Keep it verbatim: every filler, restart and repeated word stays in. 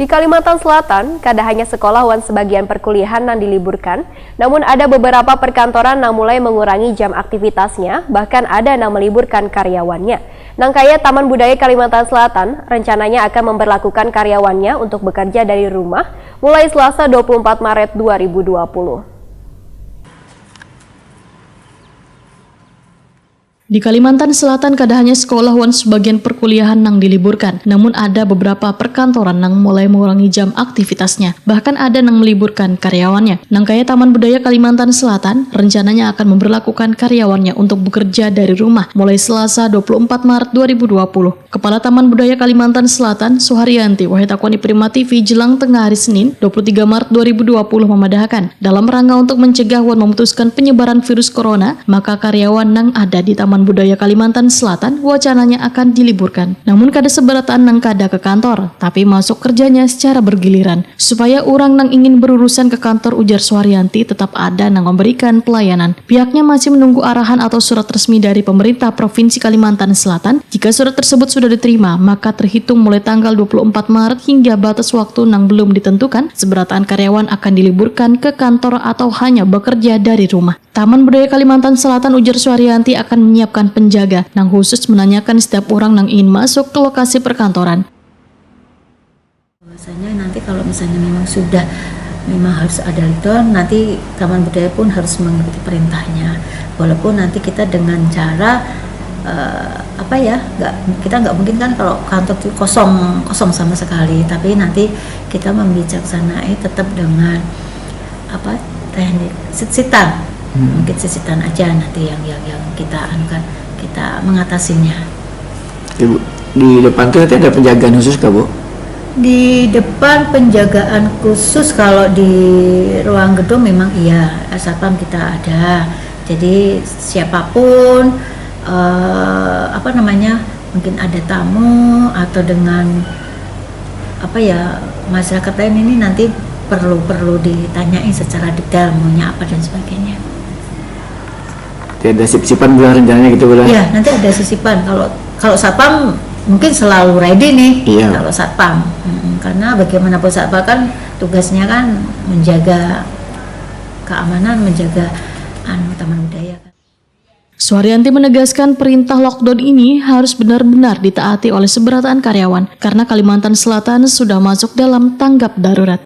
Di Kalimantan Selatan, kada hanya sekolah wan sebagian perkuliahan nang diliburkan, namun ada beberapa perkantoran nang mulai mengurangi jam aktivitasnya, bahkan ada nang meliburkan karyawannya. Nang kaya Taman Budaya Kalimantan Selatan, rencananya akan memberlakukan karyawannya untuk bekerja dari rumah mulai Selasa dua puluh empat Maret dua ribu dua puluh. Di Kalimantan Selatan, kada hanya sekolah wan sebagian perkuliahan nang diliburkan, namun ada beberapa perkantoran nang mulai mengurangi jam aktivitasnya, bahkan ada nang meliburkan karyawannya. Nang kaya Taman Budaya Kalimantan Selatan, rencananya akan memberlakukan karyawannya untuk bekerja dari rumah mulai Selasa dua puluh empat Maret dua ribu dua puluh. Kepala Taman Budaya Kalimantan Selatan, Suharyanti, wahid takuni Prima T V jelang tengah hari Senin, dua puluh tiga Maret dua ribu dua puluh, memadahakan, dalam rangka untuk mencegah wan memutuskan penyebaran virus corona, maka karyawan nang ada di Taman Budaya Kalimantan Selatan wacananya akan diliburkan. Namun kada seberataan nang kada ke kantor, tapi masuk kerjanya secara bergiliran. Supaya urang nang ingin berurusan ke kantor, ujar Suharyanti, tetap ada nang memberikan pelayanan. Pihaknya masih menunggu arahan atau surat resmi dari pemerintah Provinsi Kalimantan Selatan. Jika surat tersebut sudah diterima, maka terhitung mulai tanggal dua puluh empat Maret hingga batas waktu nang belum ditentukan, seberataan karyawan akan diliburkan ke kantor atau hanya bekerja dari rumah. Taman Budaya Kalimantan Selatan, ujar Suharyanti, akan menyiapkan penjaga nang khusus menanyakan setiap urang nang ingin masuk ke lokasi perkantoran. Bahwasanya nanti kalau misalnya memang sudah, memang harus ada lockdown, nanti Taman Budaya pun harus mengikuti perintahnya. Walaupun nanti kita dengan cara, eh, apa ya, nggak, kita nggak mungkin kan kalau kantor itu kosong, kosong sama sekali. Tapi nanti kita membijaksanai tetap dengan apa, teknik sit-sitan. Hmm. Mungkin sit-sitan aja nanti yang, yang, yang kita anukan, kita mengatasinya. Ibu, di depan tuh nanti ada penjagaan khusus kah, Bu? Di depan penjagaan khusus, kalau di ruang gedung memang iya, satpam kita ada. Jadi siapapun, eh, apa namanya, mungkin ada tamu atau dengan apa ya, masyarakat lain ini nanti perlu, perlu ditanyai secara detail maunya apa dan sebagainya. Jadi ada sip-sipan bulan rencananya gitu, Bu, lah? Iya, nanti ada sisipan. Kalau, kalau satpam mungkin selalu ready nih. Iya. Kalau satpam. Mm-mm. Karena bagaimanapun satpam kan tugasnya kan menjaga keamanan, menjaga anu, taman budaya kan. Suharyanti menegaskan, perintah lockdown ini harus benar-benar ditaati oleh seberataan karyawan karena Kalimantan Selatan sudah masuk dalam tanggap darurat.